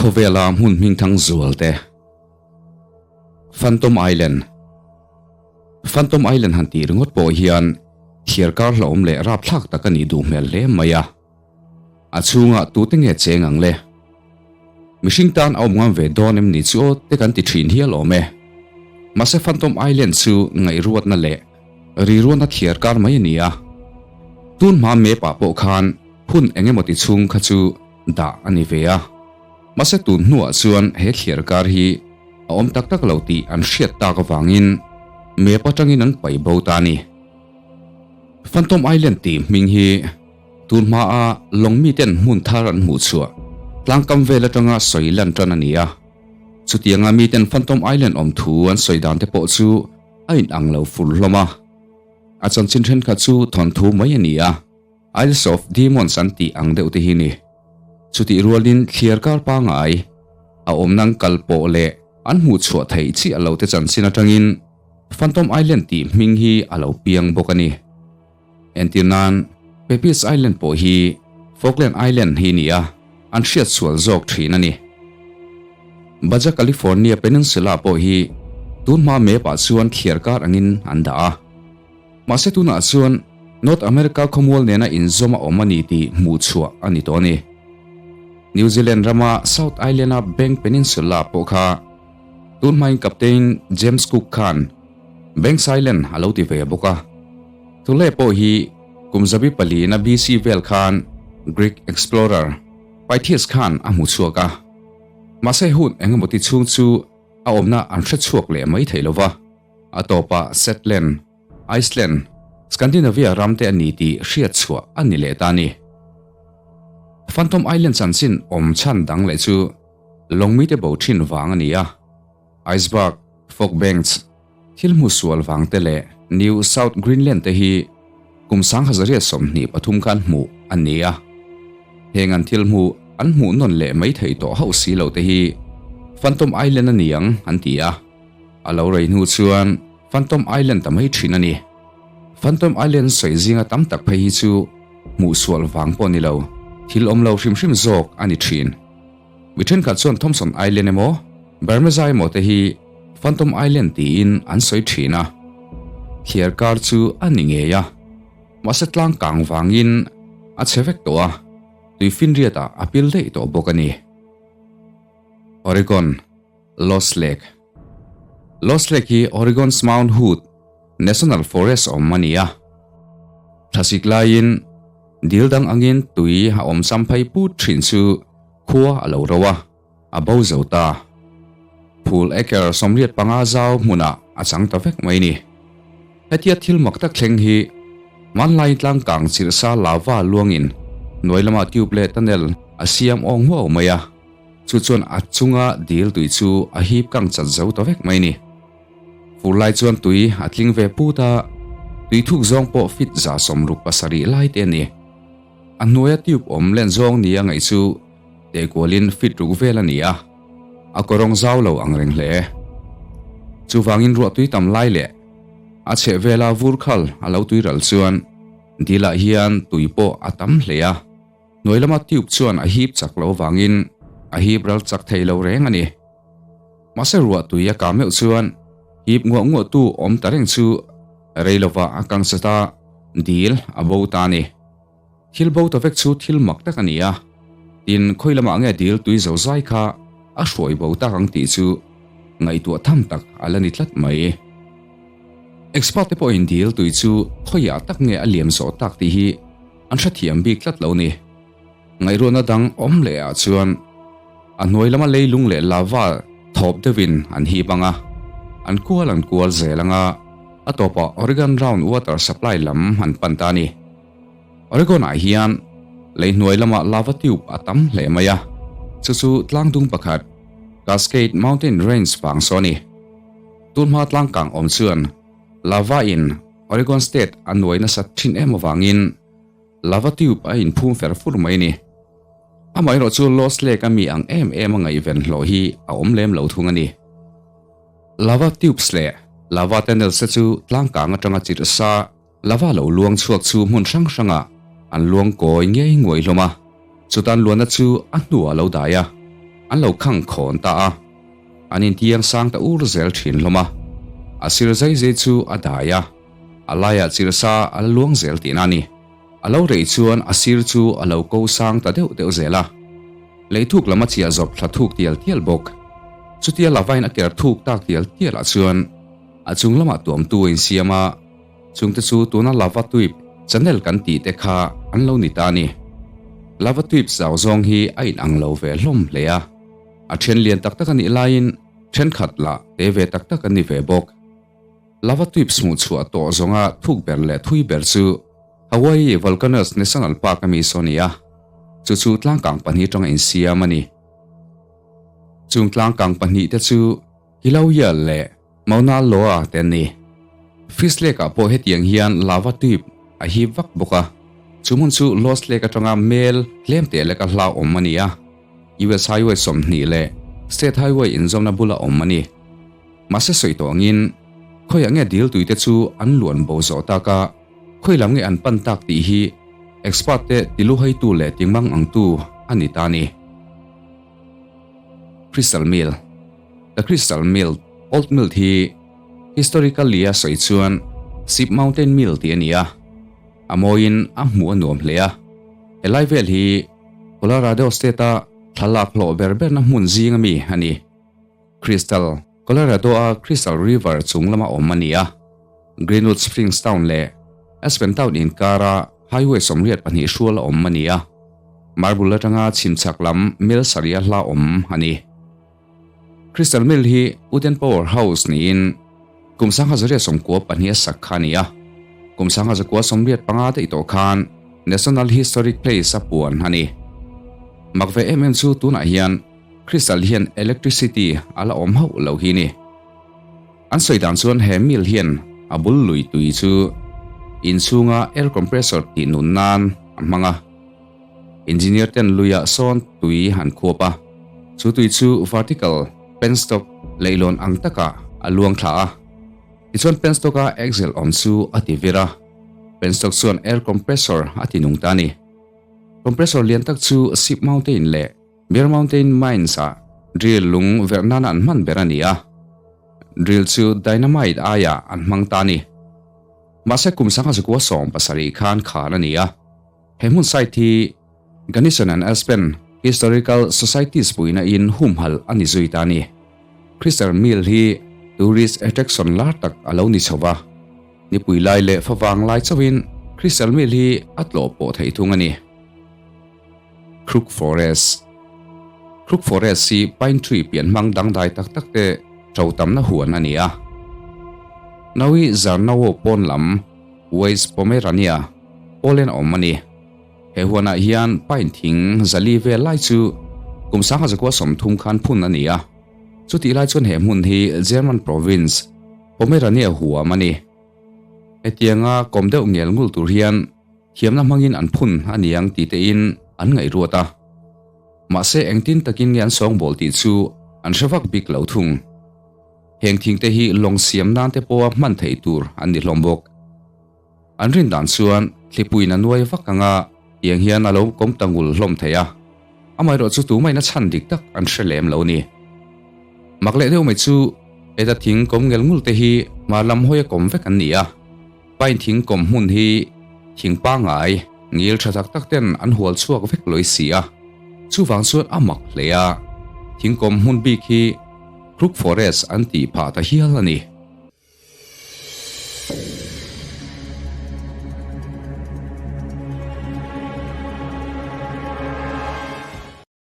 Khawvela hmun hmingthang zual te. Phantom Island Phantom Island han tih ringawt pawh hian thiarkar hlauhawm leh rapthlak tak a nih duh hmel hle mai a. A chhungah tute nge cheng ang le? Mihring tan a awm ngam ve dawn em ni chu aw te kan ti thin hial awm e. Mahse Phantom Island chu ngaihruatna leh riruatna thiar kar mai a ni a. Tun hma map ah pawh khan hun eng emaw ti chhung kha chu dah a ni ve a. Mahse tun hnuah chuan he thliar kar hi a awm tak tak lo tih an hriat tak avangin map atangin an paih bo ta a ni. Phantom Island tih hming hi Tun hmaa lawng miten hmun thar an hmuh chhuah tlangkam vel atanga sawi lan tan a ni a. Chutianga miten Phantom Island awm thu an sawi dan te pawh chu a inang lo fur hlawm a. A chanchin thenkhat chu thawnthu mai a ni a, Isles of Demons an tih ang deuh te hi ni. Chutih rualin thliar kar pangai a awm nang kal pawh leh an hmuh chhuah theih chiah lo te chanchin atangin Phantom Island tih hming hi a lo piang bawk a ni. Entir nan, Pepys Island pawh hi Falkland Island hi nia an hriat sual zawk thin a ni. Baja California Peninsula pawh hi tun hma map ah chuan thliar kar angin an dah a. Mahse tunah chuan North America khawmual nena inzawm a awm a ni tih hmuh chhuah a ni tawh a ni. New Zealand rama South Island-a Bank Peninsula pawh kha tun hmain Captain James Cook khan Banks Island a lo ti ve bawk a. Thule pawh hi kum zabi palina BC vel khan Greek explorer Pytheas khan a hmu chhuak a. Mahse hun engemaw ti chhung chu a awmna an hre chhuak leh mai thei lo va. A tawpah Shetland, Iceland, Scandinavia ram te a ni tih hriat chhuah a ni leh ta a ni. Phantom Island chanchin awm chhan dang leh chu lawng mite bo thin vang a ni a. Iceberg, fog banks, thil hmu sual vang te leh New South Greenland te hi kum 1923 khan hmuh an ni a. Heng an thil hmuh an hmuh nawn leh mai thei tawh hauh si lo te hi Phantom Island a ni ang an ti a. A lo rei hnu chuan Phantom Island ta mai thin a ni. Phantom Island sawi zinga tam tak phei hi chu hmuh sual vang pawh ni lo, thil awm lo hrim hrim zawk a ni thin. Mi thenkhat chuan Thomson Island emaw Bermeza emaw te hi Phantom Island tiin an sawi thin a. Thliar kar chu a ni ngei a, mahse tlang kang vangin a chhe vek tawh a, tui finriatah a pil daih tawh bawk a ni. Oregon, Lost Lake Lost Lake hi Oregon's Mount Hood National Forest awm a ni a. Thlasik laiin dil dang angin tui a awm sam phei put thin chu khua a lo ro a, a bo zo ta. Phul acre 85 zau hmunah a chang ta vek mai ni. Hetia thil mak tak thleng hi hmanlaiin tlangkang chirhsa lava luangin hnuai lama tube leh tunnel a siam awng huau mai a, chu chuan a chunga dil tui chu a hip kang chat zo ta vek mai ni. Fur lai chuan tui a tling ve put a, tui thuk zawng pawh fit 67 lai te a ni. A hnuaia tube awm len zawng nia ngaih chu tehkualin fit ruk vel a ni a, a kawrawng zau lo ang reng hle. Chuvangin ruah tui tam lai leh a chheh vela vur khal a lo tui ral chuan dilah hian tui pawh a tam hle a, hnuai lama tube chuan a hip chak lo vangin a hip ral chak thei lo reng a ni. Mahse ruah tui a kah meuh chuan hip nguah nguah tu awm ta reng chu rei lova a kang chat a, dil a bo ta a ni. Thil bo ta vek chu thil mak tak a ni a, tin khawi lamah nge dil tui zo zai kha a hruai bo tak ang tih chu ngaihtuah tham tak a la ni tlat mai. Expert te pawhin dil tui chu khawiah tak nge a liam zawh tak tih hi an hrethiam bik tlat lo ni. Ngaihruatna dang awm leh ah chuan a hnuai lama leilung leh lava thawp deuhin an hip ang a, an kual an kual zel ang a, a tawpah Oregon Round Water Supply lam an pan ta a ni. Oregon ah hian lei hnuai lama lava tube a tam hle mai a, chu chu tlangdung pakhat Cascade Mountain Range vang saw a ni. Tunhma tlangkang awm chuan lava in Oregon State a nuai nasat thin em avangin Lava tube a inphum fer fur mai ni. Amaherawh chu Lost Lake a mi ang em em a ngaihven hlawh hi a awm lem lo thung a ni. Lava tubes leh lava tunnels te chu tlangkang atanga chirh sa lava lo luang chhuak chu hmun hrang hrangah an luang kawi ngei nguai hlawm a, chutan luanna chu a hnuah a lo dai a. an lo khang khawn ta a, an intiang sang ta ur zel thin hlawm a. A sir zai zai chu a dai a, a laiah chirsa a la luang zel tihna a ni. A lo rei chuan a sir chu a lo ko sang ta deuh deuh zel a. Lei thuk lam a chiah zawp thla thuk tial tial bawk. Chutia lavain a ker thuk tak tial tialah chuan a chung lamah tuamtu a insiam a, chungte chu tuna lava tuip channel kan tih te kha an lo ni ta a ni. Lava tuip zau zawng hi a inang lo ve hlawm hle a, a then lian tak tak a nih laiin thenkhat lah te ve tak tak an ni ve bawk. Lava tuip hmuh chhuah tawh zawnga thuk ber leh thui ber chu Hawaii Volcanoes National Park a mi saw a ni a, chu chu tlangkang pahnih atanga insiam a ni. Chung tlangkang pahnih te chu Kilauea leh Mauna Loa te an ni. Fish Lake ah pawh hetiang hian lava tuip a hip vak bawk a, chu hmun chu Lost Lake atanga mel tlem teh leka hlauhawm a ni a, US Highway 20 leh State Highway inzawmna bula awm a ni. Mahse sawi tawh angin, khawiah nge dil tuite chu an luan bo zawh tak a, khawi lam nge an pan tak tih hi expert te tiluhaitu leh tingmang angtu a ni ta a ni. Crystal Mill The Crystal Mill, Old Mill hi historically a sawi chuan Sip Mountain Mill tih a ni a, a mawiin a hmuh a nuam hle a. Helai vel hi Colorado State-a thlalak hlawh ber berna hmun zing ami a ni. Crystal, Colorado-a Crystal River chung lama awm a ni a, Greenwood Springs Town leh Aspen Town inkara Highway 82 hrual a awm a ni a, Marble atanga chhimchhak lam mel sarih a hla awm a ni. Crystal Mill hi wooden power house niin kum 1992 a sak kha a ni a, kum 1985 daih tawh khan National Historic Place a puan a ni. Mak ve em em chu tunah hian Crystal hian electricity a la awm hauh lo hi ni. An sawi dan chuan he mill hian a bul lui tui chu inchhunga air compressor tih nun nan a hmang a. Engineer ten luiah sawn tui an khuap a, chu tui chu vertical penstock leihlawn ang takah a luang thla a. Tichuan penstock-a axle awm chu a ti vir a, penstock chuan air compressor a ti nung ta a ni. Compressor lian tak chu Ship Mountain leh Bear Mountain Mines-ah drill lung verh nana an hman ber a ni a, drill chu dynamite aiah an hmang ta a ni. Mahse kum 1917 khan khar a ni a, he hmun site hi Gunnison and Aspen Historical Societies puihna in humhalh a ni zui ta a ni. Crystal Mill hi tourist attraction lar tak a lo ni chho va, nipui lai leh favang lai chauhin Crystal Mill hi a tlawh pawh theih thung a ni. Crook Forest Crook Forest hi pine tree pian hmang dangdai tak tak te ṭo tamna huan a ni a. Nawi Zarnawo pawn lam West Pomerania, Poland a awm a ni. He huanah hian pine thing zali vel lai chu kum 1930 khan phun a ni a. Chutih lai chuan he hmun hi German province Pomerania huam a ni. Hetianga kawm deuh ngel ngul tur hian Thiamna hmangin an phun a ni ang tih tein an ngaihruat a. Mahse engtin takin nge an sawngbawl tih chu an hre vak bik lo thung. Heng thingte hi lawng siam nan te pawha hman theih tur an ni hlawm bawk. An rin dan chuan thlipuiin a nuai vak anga tiang hian a lo kawm ta ngul hlawm thei a. Amaherawh chu tumain a chhan dik tak an hre lem lo ni. Mak leh deuh mai chu heta thing kawm ngel ngul te hi hmar lam hawia kawm vek an ni a. Pine thing kawm hmun hi thing pangngai ngil tha tak tak ten an hual chhuak vek lawih si a, chuvang chuan a mak hle a, thing kawm hmun bik hi Crook Forest an tih phah ta hial a ni.